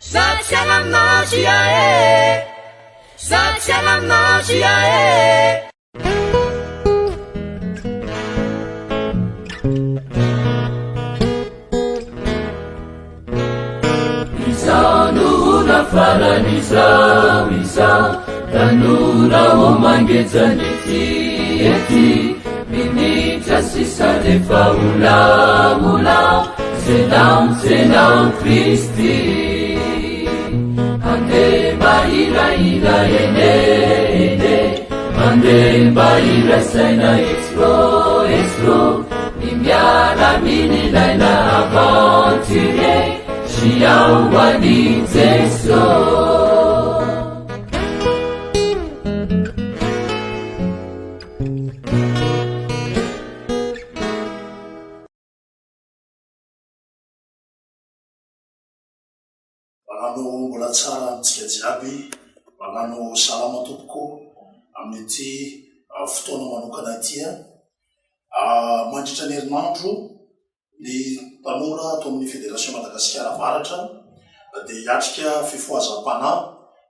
Za tsy hiala aminao JA e Za tsy hiala aminao JA e. Izaho no ora farany izao izaho tanora ho mangeja ny ety ety minitra sisa rehefa hola hola tsenao tsenao Kristy handeha mba hirahira eny eny mandeha mba hiray saina etsy etsy ny miaramila ilaina aventurier Jiao an'i Jeso. Magnano mbola tsara amintsika jiaby, magnano salama tompoko amin'ity fotoana manokana ity. Mandritra ny herinandro ny tanora ato amin'ny Federation Madagasikara Avaratra dia hiatrika fifohazam-panahy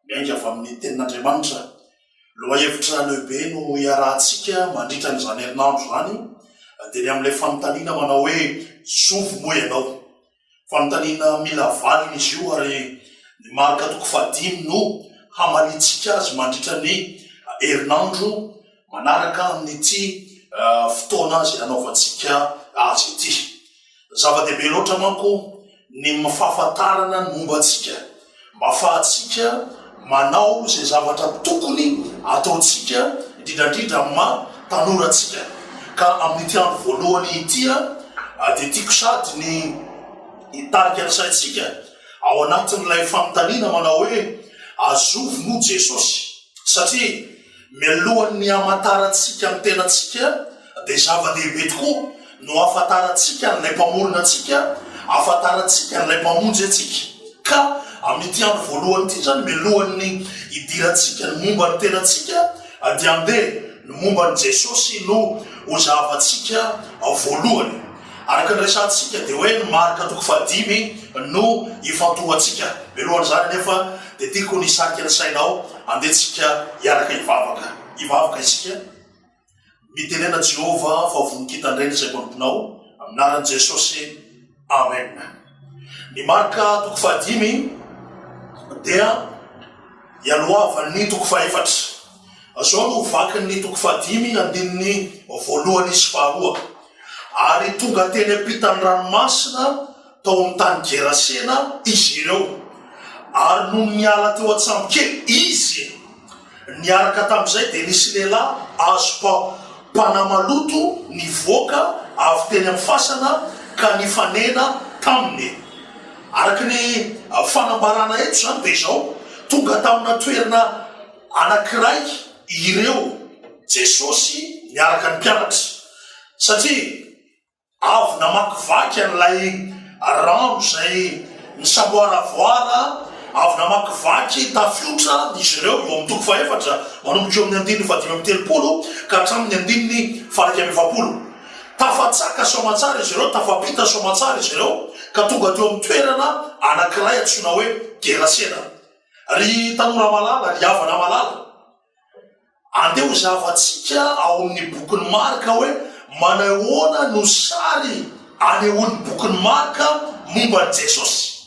miainga avy amin'ny tenin'Andriamanitra. Lohahevitra lehibe no iarahantsika mandritra an'izany herinandro izany dia ny amin'ilay fanontaniana manao hoe zovy moa ianao? Fanontaniana mila valiny izy io ary ny Marka toko fahadimy no hamaliantsika azy mandritra ny herinandro manaraka amin'ity fotoana izay hanaovantsika azy ity. Zava-dehibe loatra manko ny fahafantarana ny momba antsika mba afahantsika manao izay zavatra tokony ataontsika indrindra indrindra amin'ny maha tanora antsika. Ka amin'ity andro voalohany ity dia tiako sady ny hitarika ny saintsika ao anatin'ilay fanontaniana manao hoe azovy moa Jesosy? Satria Mialohan'ny hamantarantsika ny tenantsika dia zava-dehibe tokoa no hahafantarantsika an'ilay Mpamorona antsika, hahafantarantsika an'ilay Mpamonjy antsika. Ka amin'ity andro voalohany ity izany, mialohan'ny hidirantsika ny momba ny tenantsika dia andeha ny momba an'i Jesosy no hozahavantsika voalohany. Araka ny resahantsika dia hoe ny Marka toko fahadimy no ifantohantsika. Mialohan'izany anefa dia tiako ny hisarika ny sainao, andeha tsika hiaraka hivavaka. Hivavaka isika. Mitenena Jehovah fa vonon-kitandreny izay mpanomponao. Amin'ny anaran'i Jesosy. Amen. Ny Marka toko fahadimy dia ialohavan'ny toko fahefatra. Izao no vakin'ny toko fahadimy andininy voalohany sy faharoa. Ary tonga teny ampitan'ny ranomasina tao amin'ny tany Gerasena izy ireo. Ary nony niala teo an-tsambokely izy, niaraka tamin'izay dia nisy lehilahy azo mpanamaloto nivoaka avy teny amin'ny fasana ka nifanena taminy. Araka ny fanambarana eto izany dia izao, tonga tamina toerana anankiray ireo, Jesosy niaraka ny mpianatra, satria avy namakivaky an'ilay rano izay nisamboaravoara, avy namakivaky tafiotra izy ireo, eo amin'ny toko fahefatra, manomboka eo amin'ny andininy fahadimy amby telopolo ka hatramin'ny andininy faha-iraika amby efapolo. Tafatsaka soamantsara izy ireo, tafapita soamantsara izy ireo, ka tonga teo amin'ny toerana anankiray antsoina hoe Gerasena. Ry tanora malala, ry havana malala, andeha ho zahavantsika ao amin'ny bokin'i Marka hoe manahoana no sary anehoan'ny bokin'i Marka momba an'i Jesosy.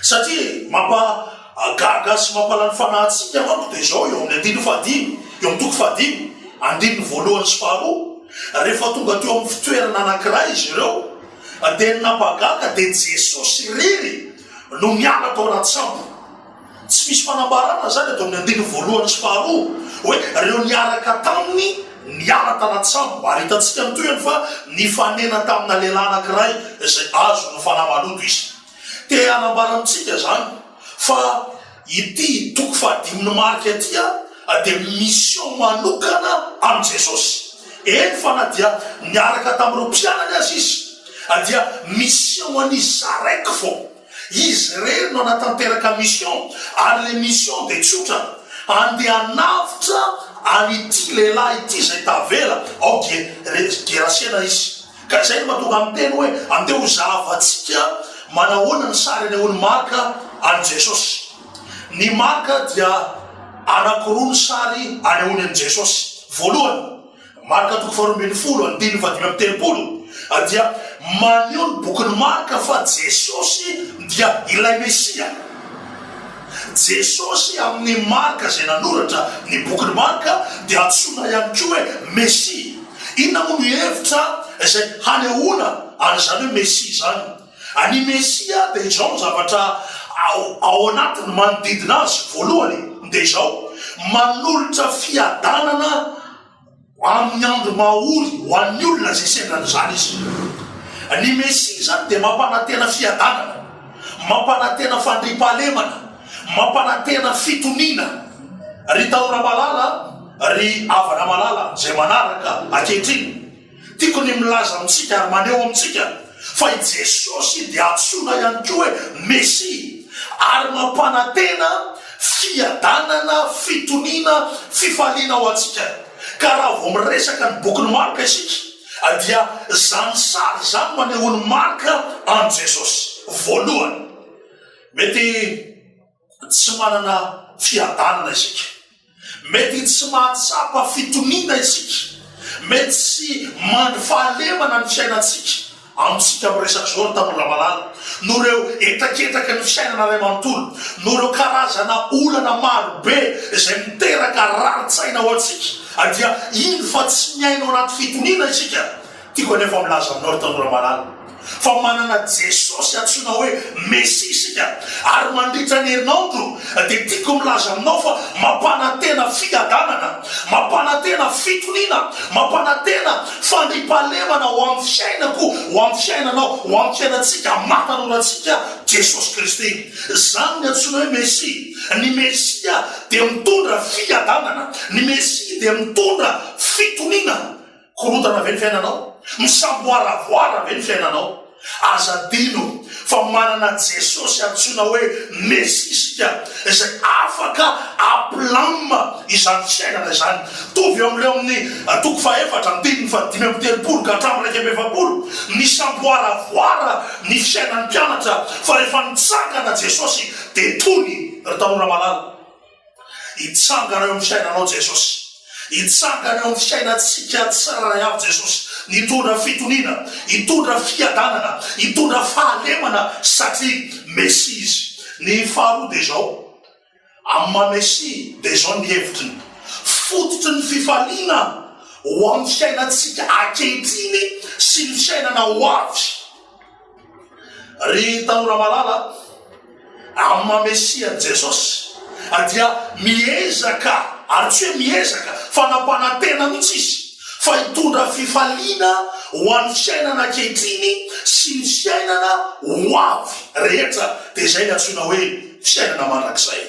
Satria mampahagaga sy mampalany fanahy antsika manko dia izao, eo amin'ny andininy fahadimy, eo amin'ny toko fahadimy, andininy voalohany sy faharoa, rehefa tonga teo amin'ny fitoerana anankiray izy ireo, dia ny nampahagaga dia Jesosy irery no niala tao anaty sambo. Tsy misy fanambarana izany eto amin'ny andininy voalohany sy faharoa hoe ireo niaraka taminy niala tanaty sambo ary hitantsika ny tohiny fa nifanena tamina lehilahy anankiray izay azon'ny fanahy maloto izy. Te hanambara amintsika izany fa ity toko fahadimin'ny Marka ity dia mission manokana amin'i Jesosy. Eny fa na dia niaraka tamin'ireo mpianany aza izy dia mission an'izy zaraiky vao. Izy irery no hanatanteraka mission ary ilay mission dia tsotra, handeha hanavotra an'ity lehilahy ity izay tavela ao Gerasena izy. Ka izay no mahatonga miteny hoe andeha ho zahavantsika manahoana ny sary anehoan'i Marka. an'i Jesosy. Ny Marka dia anankiroa ny sary anehoany an'i Jesosy. Voalohany, Marka toko faharoa ambin'ny folo andininy fahadimy amby telopolo dia maneho ny bokin'i Marka fa Jesosy dia ilay Mesia. Jesosy amin'ny Marka izay nanoratra ny bokin'i Marka dia antsoina ihany koa hoe Mesia. Inona moa no hevitra izay hanehoana an'izany hoe Mesia izany? Ny Mesia dia izao ny zavatra ao ao anatiny manodidina azy, voalohany dia izao, manolotra fiadanana Amin'ny andro mahory ho an'ny olona izay sendra an'izany izy. Ny Mesia izany dia mampanantena fiadanana, mampanantena fandriampahalemana, mampanantena fitoniana. Ry tanora malala, ry havana malala izay manaraka ankehitriny, Tiako ny milaza amintsika ary maneho amintsika fa i Jesosy dia antsoina ihany koa hoe Mesia ary mampanantena fiadanana, fitoniana, fifaliana ho antsika. Ka raha vao miresaka ny bokin'i Marka isika dia izany sary izany no anehoan'i Marka an'i Jesosy. Voalohany, mety tsy manana fiadanana isika. Mety tsy mahatsapa fitoniana isika. Mety tsy mandry fahalemana ny fiainantsika. Amintsika miresaka izao ry tanora malala, noho ireo hetraketraky ny fiainana iray manontolo, noho ireo karazana olana maro be izay miteraka rarin-tsaina ho antsika, dia iny fa tsy miaina ao anaty fitoniana isika. Tiako anefa milaza aminao ry tanora malala fa manana Jesosy antsoina hoe Mesia isika ary mandritra ny herinandro dia tiako milaza aminao fa mampanantena fiadanana, mampanantena fitoniana, mampanantena fandriampahalemana ho amin'ny fiainako, ho amin'ny fiainanao, ho amin'ny fiainantsika maha tanora antsika Jesosy Kristy. Izany ny antsoina hoe Mesia. Ny Mesia dia mitondra fiadanana, ny Mesia dia mitondra fitoniana. Korontana ve ny fiainanao? Misamboaravoara ve ny fiainanao? Aza adino fa manana Jesosy antsoina hoe Mesia isika izay afaka hampilamina izany fiainana izany. Mitovy eo amin'ilay ao amin'ny toko fahefatra, andininy fahadimy amby telopolo ka hatramin'ny 41, nisamboaravoara ny fiainan'ny mpianatra fa rehefa nitsangana Jesosy dia tony, ry tanora malala. Hitsangana eo amin'ny fiainanao Jesosy. Hitsangana eo amin'ny fiainantsika tsirairay avy Jesosy. Hitondra fitoniana, hitondra fiadanana, hitondra fahalemana satria Mesia Izy. Ny faharoa dia izao, amin'ny maha Mesia dia izao ny hevitry ny fototry ny fifaliana ho amin'ny fiainantsika ankehitriny sy ny fiainana ho avy. Ry tanora malala, amin'ny maha Mesia an'i Jesosy dia miezaka, ary tsy hoe miezaka fa nampanantena mihitsy Izy fa hitondra fifaliana ho an'ny fiainana ankehitriny sy ny fiainana ho avy rehetra, dia izay ny antsoina hoe fiainana mandrakizay.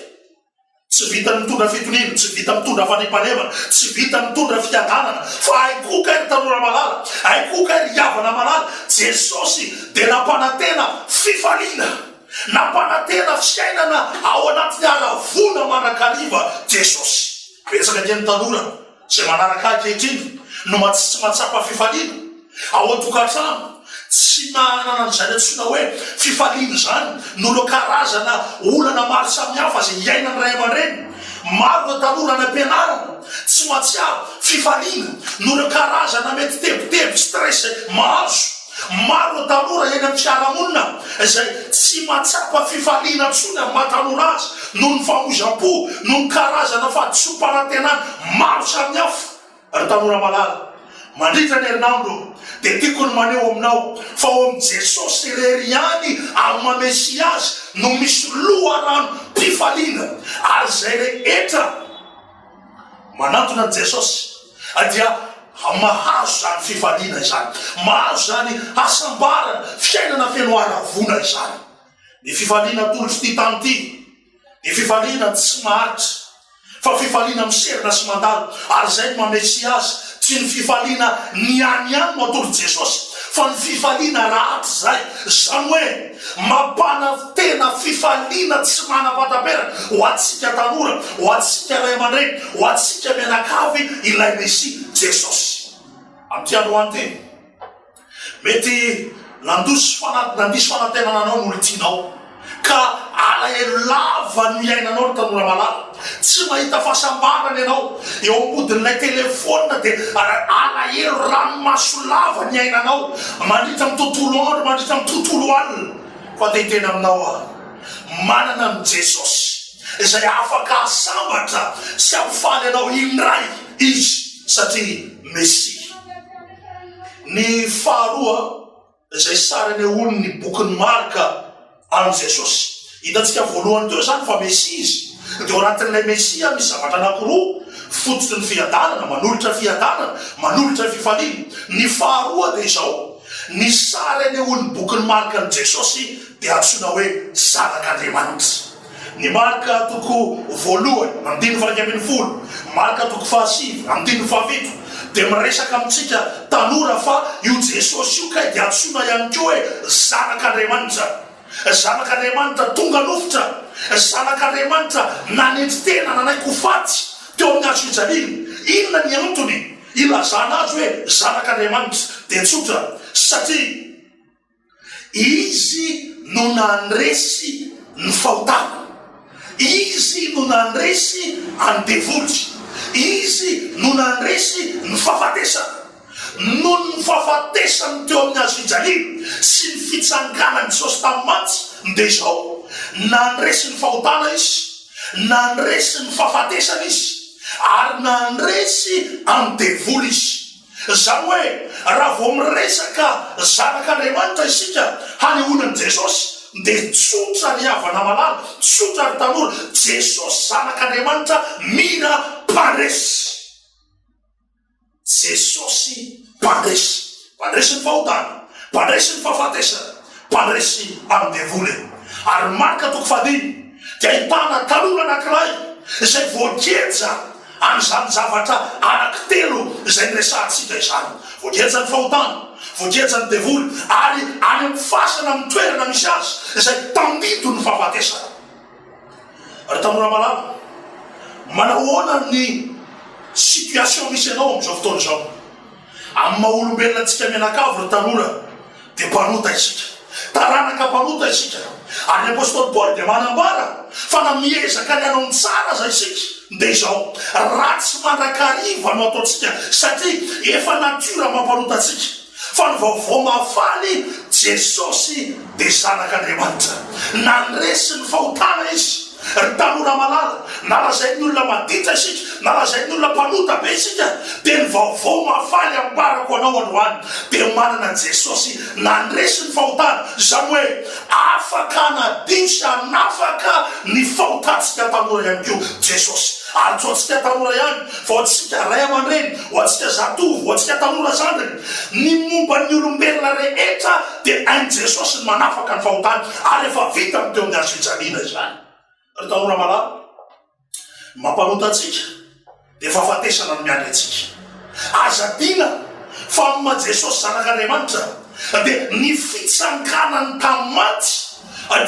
Tsy vitan'ny mitondra fitoniana, tsy vita mitondra fandriampahalemana, tsy vita mitondra fiadanana, fa hay koa kay ry tanora malala, hay koa kay ry havana malala, Jesosy dia nampanantena fifaliana, nampanantena fiainana ao anatin'ny haravoana mandrakariva Jesosy. Betsaka ange ny tanora Izay manaraka ahy ankehitriny no mba tsy mahatsapa fifaliana ao an-tokantrano, tsy manana an'izany antsoina hoe fifaliana izany noho ireo karazana olana maro samihafa izay iainan'ny ray aman-dreny. Maro ireo tanora any am-pianarana tsy mahatsiaro fifaliana noho ireo karazana mety tebiteby, stress, mahazo. Maro ireo tanora eny amin'ny fiarahamonina izay tsy mahatsapa fifaliana intsony amin'ny maha tanora azy noho ny famoizam-po, noho ny karazana fahadisoam-panantenana maro samihafa. Ry tanora malala, mandritra ny herinandro dia tiako ny maneho aminao fa ao amin'i Jesosy irery ihany amin'ny maha Mesia Azy no misy loharanom-pifaliana ary izay rehetra Manantona an'i Jesosy dia mahazo izany fifaliana izany, mahazo izany hasambarana, fiainana feno haravoana izany. Ny fifaliana atolotr'ity tany ity dia fifaliana tsy maharitra, fa fifaliana miserana sy mandalo, ary izay no maha Mesia Azy. Tsy ny fifaliana niany ihany no atolotr'i Jesosy, fa ny fifaliana rahatrizay, izany hoe, Mampanantena fifaliana tsy manam-pahataperana ho antsika tanora, ho antsika ray aman-dreny, ho antsika mianakavy ilay Mesia, Jesosy. Amin'ity androany ity, mety nandiso fanantenana anao ny olon-tianao. Ka alahelo lava no iainanao ry tanora malala. Tsy mahita fahasambarana ianao. Eo am-podin'ilay telefaonina dia alahelo ranomaso lava ny iainanao mandritra ny tontolo andro, mandritra ny tontolo alina. Fa te hiteny aminao aho, manana an'i Jesosy izay afaka hahasambatra sy hampifaly anao indray Izy satria Mesia. Ny faharoa. Izay sary anehoany ny bokin'i Marka an'i Jesosy. Hitantsika voalohany teo izany fa Mesia Izy. Dia ao anatin'ilay Mesia misy zavatra anankiroa, fototry ny fiadanana, manolotra fiadanana, manolotra fifaliana. Ny faharoa dia izao, ny sary anehoan'ny bokin'i Marka an'i Jesosy dia antsoina hoe Zanak'Andriamanitra. Ny Marka toko voalohany, andininy faha-11, Marka toko fahasivy, andininy fahafito, dia miresaka amintsika tanora fa io Jesosy io kay dia antsoina ihany koa hoe Zanak'Andriamanitra. Zanak'Andriamanitra tonga nofotra, Zanak'Andriamanitra nanetry tena, nanaiky ho faty teo amin'ny hazo fijaliana. Inona ny antony ilazana azy hoe Zanak'Andriamanitra? Dia tsotra, satria. Izy no nandresy ny fahotana. Izy no nandresy an'i devoly. Izy no nandresy ny fahafatesana. Noho ny fahafatesany teo amin'ny hazo fijaliana sy ny fitsanganan'i Jesosy tamin'ny maty dia izao, nandresy ny fahotana Izy, nandresy ny fahafatesana Izy, ary nandresy an'i devoly Izy. Izany hoe, raha vao miresaka zanak'Andriamanitra isika hanehoana an'i Jesosy, dia tsotra ry havana malala, tsotra ry tanora, Jesosy zanak'Andriamanitra mira mpandresy. Jesosy mpandresy. Mpandresy ny fahotana, mpandresy ny fahafatesana, mpandresy amin'ny devoly. Ary Marka toko fahadimy dia ahitana tanora anankiray izay voageja an'izany zavatra anankitelo izay niresahantsika izany. Voageja ny fahotana, voageja ny devoly, ary any amin'ny fasana amin'ny toerana misy azy izay tandindon'ny fahafatesana. Ry tanora malala, manahoana ny situation misy anao amin'izao fotoana izao? Amin'ny maha olombelona antsika mianakavy ry tanora dia mpanota isika. Taranaka mpanota isika. Ary ny apostoly Paoly dia manambara fa na miezaka ny hanao ny tsara aza isika dia izao, ratsy mandrakariva no ataontsika satria efa natiora mampanota antsika. Fa ny vaovao mahafaly, Jesosy dia Zanak'Andriamanitra. Nandresy ny fahotana Izy. Ry tanora malala, na lazain'ny olona maditra isika, na lazain'ny olona mpanota be isika, dia ny vaovao mahafaly ambarako anao androany dia manana an'i Jesosy nandresy ny fahotana, izany hoe afaka hanadio sy hanafaka ny fahotantsika tanora ihany koa Jesosy. Ary tsy ho antsika tanora ihany, fa ho antsika ray aman-dreny, ho antsika zatovo, ho antsika tanora zandriny, ny momba ny olombelona rehetra dia hain'i Jesosy ny manafaka ny fahotany ary efa vitany teo amin'ny hazo fijaliana izany. Ry tanora malala, ny mampanota antsika dia fahafatesana no miandry antsika. Aza adina fa amin'ny maha Jesosy Zanak'Andriamanitra dia ny fitsanganany tamin'ny maty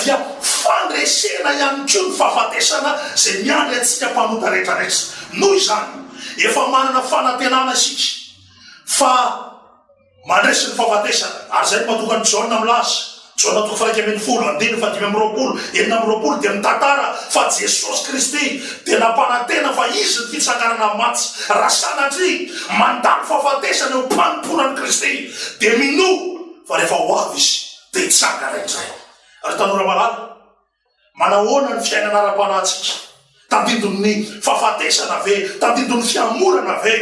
dia fandresena ihany koa ny fahafatesana izay miandry antsika mpanota rehetrarehetra. Noho izany, efa manana fanantenana isika fa Mandresy ny fahafatesana. Ary izay no mahatonga an'i Jaona milaza, Jaona toko faha-11, andininy fahadimy amby roapolo, 26, dia mitantara fa Jesosy Kristy dia nampanantena fa Izy ny fitsanganana amin'ny maty. Raha sanatria mandalo fahafatesana eo am-panompoana an'i Kristy, dia minoa fa rehefa ho avy Izy dia hitsangana indray. Ry tanora malala, Manahoana ny fiainana ara-panahintsika? Tandindon'ny fahafatesana ve? Tandindon'ny fihamorana ve?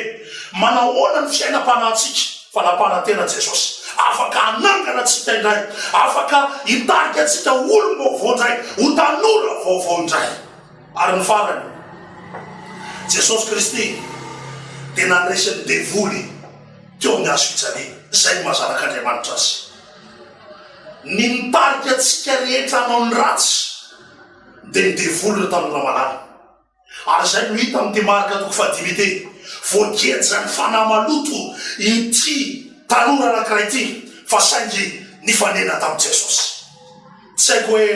Manahoana ny fiainam-panahintsika? Fa nampanantena Jesosy, afaka hanangana antsika indray, afaka hitarika antsika ho olom-baovao indray, ho tanora vaovao indray. Ary ny farany, Jesosy Kristy dia nandresy ny devoly teo amin'ny hazo fijaliana. Izay no maha zanak'Andriamanitra azy. Ny mitarika antsika rehetra hanao ny ratsy dia ny devoly ry tanora malala. Ary izay no hita amin'ity Marka toko fahadimy ity. Voagejan'ny fanahy maloto ity tanora anankiray ity fa saingy nifanena tamin'i Jesosy. Tsy haiko hoe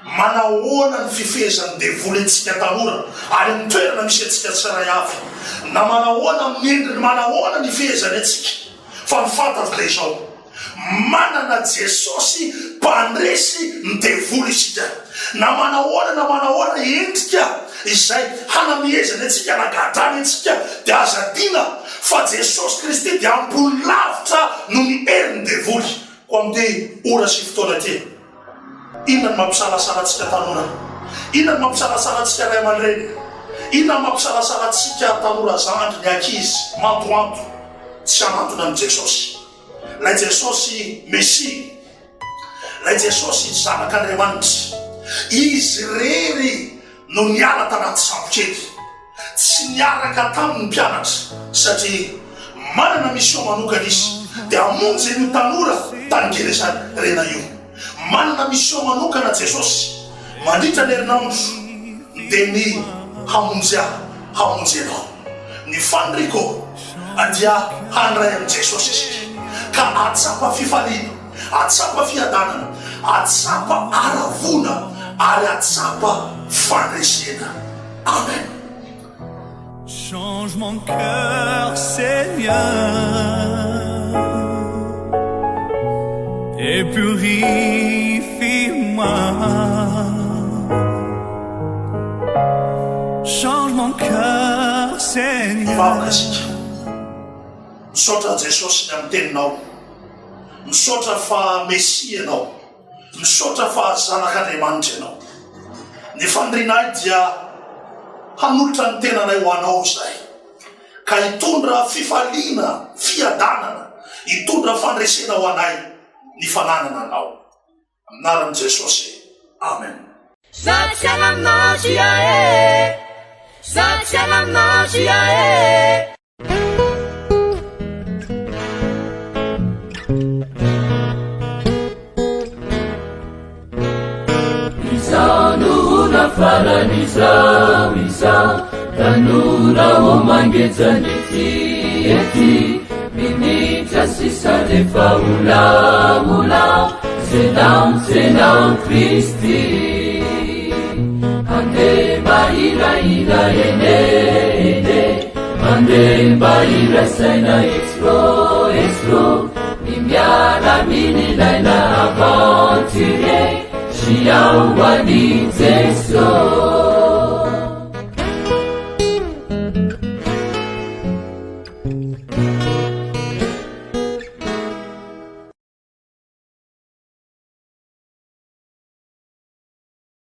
manahoana ny fifehezan'ny devoly antsika tanora any amin'ny toerana misy antsika tsirairay avy, na manahoana amin'ny endriny manahoana ny ifehezany antsika, fa ny fantatro dia izao, Manana Jesosy mpandresy ny devoly isika. Na manahoana na manahoana endrika izay hanamihezany antsika, hanagadrany antsika, dia aza adina fa Jesosy Kristy dia ambony lavitra noho ny herin'ny devoly. Koa amin'ity ora sy fotoana ity, inona no mampisalasala antsika tanora? Inona no mampisalasala antsika ray aman-dreny? Inona no mampisalasala antsika tanora zandry, ny ankizy mantoanto tsy hanantona an'i Jesosy? Ilay Jesosy Mesia. Ilay Jesosy Zanak'Andriamanitra. Izy irery no niala tanaty sambokely. Tsy niaraka taminy ny mpianatra satria manana mission manokana izy dia hamonjy an'io tanora tany Genesarena io. Manana mission manokana Jesosy mandritra ny herinandro dia ny hamonjy ahy, hamonjy anao. Ny faniriako dia handray an'i Jesosy isika ka hahatsapa fifaliana, hahatsapa fiadanana, hahatsapa haravoana ary hahatsapa fandresena. Amen. Change mon cœur Seigneur Et purifie-moi Change mon cœur Seigneur Hivavaka isika. Misaotra Jesosy ny amin'ny teninao. Misaotra fa Mesia ianao. Misaotra fa zanak'Andriamanitra ianao. Ny fanirianay dia hanolotra ny tenanay ho anao izahay, ka hitondra fifaliana, fiadanana, hitondra fandresena ho anay ny fananana anao. Amin'ny anaran'i Jesosy, amen. Za tsy hiala aminao Tia e Za tsy hiala aminao Tia e. Izao no ora farany izao izao Tanora ô mangeja ny ety ety Minitra sisa rehefa holaholao Tsenao tsenao Kristy Handeha mba hirahira eny eny e. Mandeha mba hiray saina etsy etsy Ny miaramila ilaina aventurier Sy ao an'i Jeso.